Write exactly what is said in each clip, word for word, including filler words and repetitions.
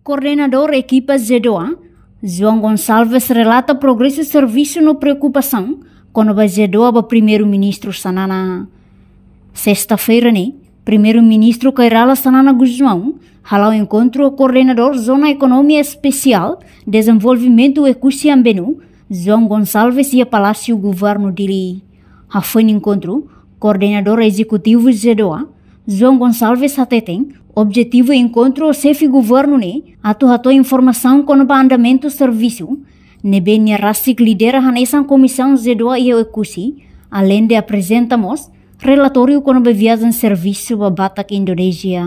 Koordenadór ekipa ZEEDOA, João Gonçalves, relata progresu servisu no preokupasaun kona-ba ZEEDOA ba Primeiru-Ministru Xanana. Sesta-feira ne'e, Primeiru-Ministru Kay Rala Xanana Gusmão hala'o enkontru ho Koordenadór Zona Ekonomia Espesiál Dezenvolvimentu Oekusi Ambenu, João Gonçalves, iha Palásiu Governu Dili. Hafoin enkontru, Koordenadór Ezekutivu ZEEDOA, João Gonçalves, hateten objetivu enkontru ho Xefe Governu ne'e atu hato'o informasaun kona-ba andamentu servisu ne'ebé nia rasik lidera hanesan Komisaun ZEEDOA iha Oekusi, aleinde aprezenta mós relatóriu kona-ba viajen servisu ba Batak, Indonézia.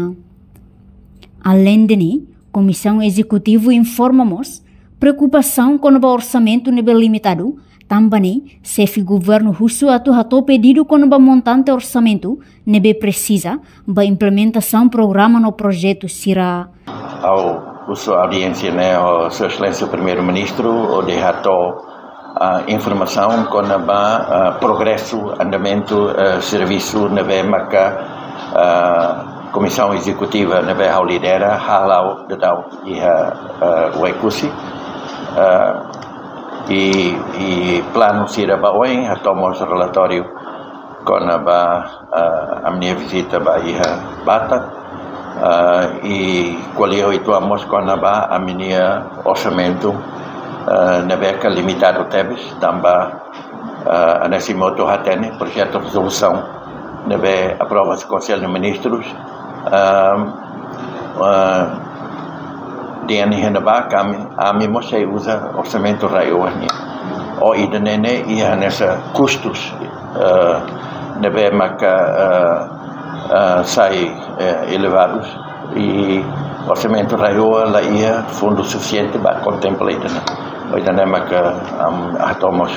Aleinde ne'e, Komisaun Ezekutivu informa mós preokupasaun kona-ba orsamentu ne'ebé limitadu, tanba ne'e Xefe Governu husu atu hato'o pedidu kona-ba montante orsamentu ne'ebé presiza ba implementasaun programa no projetu sira. Ha'u husu audiénsia ne'e ho Sua Exelénsia Primeiru-Ministru hodi hato'o, ah, informasaun kona-ba, ah, progresu, andamentu, eh, servisu ne'ebé maka, ah, Komisaun Ezekutiva ne'ebé ha'u lidera hala'o daudaun iha, eh, Oekusi. Eh, i, i planu sira ba oin, hato'o mós relatóriu kona-ba, eh, ami-nia vizita ba iha Batak, eh, i ko'alia uitoan mós kona-ba ami-nia orsamentu, eh, ne'ebé ke limitadu tebes, tanba, eh, hanesan imi hotu hatene, projetu rezolusaun ne'ebé aprova husi Konsellu Ministrus, eh, eh, dehan iha ne'ebá katak ami, ami mós sei uza orsamentu RAEOA nian. Ou ida-ne'e ne'e iha hanesan kustus, eh, ne'ebé maka, eh, eh, sai, eh, elevadus. I orsamentu RAEOA la iha fundu sufisiente ba kontempla ida-ne'e. Ida-ne'e maka, am, hato'o mós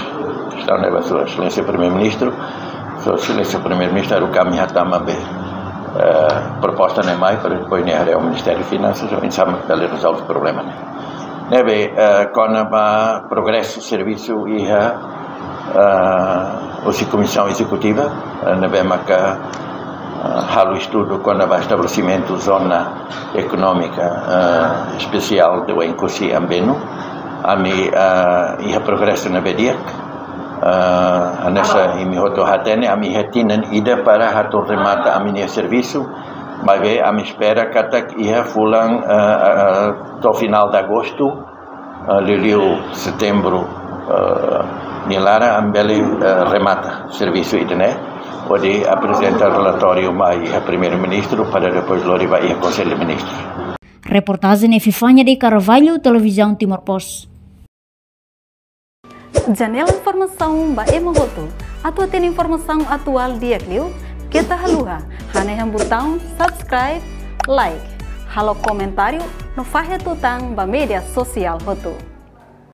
kestaun ne'e ba Sua Exelénsia Primeiru-Ministru. Sua Exelénsia Primeiru-Ministru, ami hatama be, eh, proposta ne'e mai para depois ne'e haree ho Ministériu Finansas, oinsá mak bele rezolve problema ne'e. Ne'ebé, eh, kona-ba progresu servisu iha, eh, husi Komisaun Ezekutiva, eh, ne'ebé maka, eh, halo estudu kona-ba estabelesimentu Zona Ekonómika, eh, Espesiál de Oekusi Ambenu. Ami, eh, iha progresu ne'ebé di'ak. Eh, hanesan imi hotu hatene, ami iha tinan ida para atu remata ami-nia servisu. Maibé ami espera katak iha fulan, eh, eh, to'o finál de agostu, eh, liuliu setembru, eh, nia laran ami bele, eh, remata servisu ida-ne'e, hodi aprezenta relatóriu mai iha Primeiru-Ministru para depois lori ba iha Konsellu Ministru. Reportajen Epifania de Carvalho, Televizaun Timor Post. Janela informasaun ba ema hotu. Atu hatene informasaun atuál di'ak liu, keta haluha hanehan butaun subscribe, like, halo komentáriu no fahe tutan ba média sosiál hotu.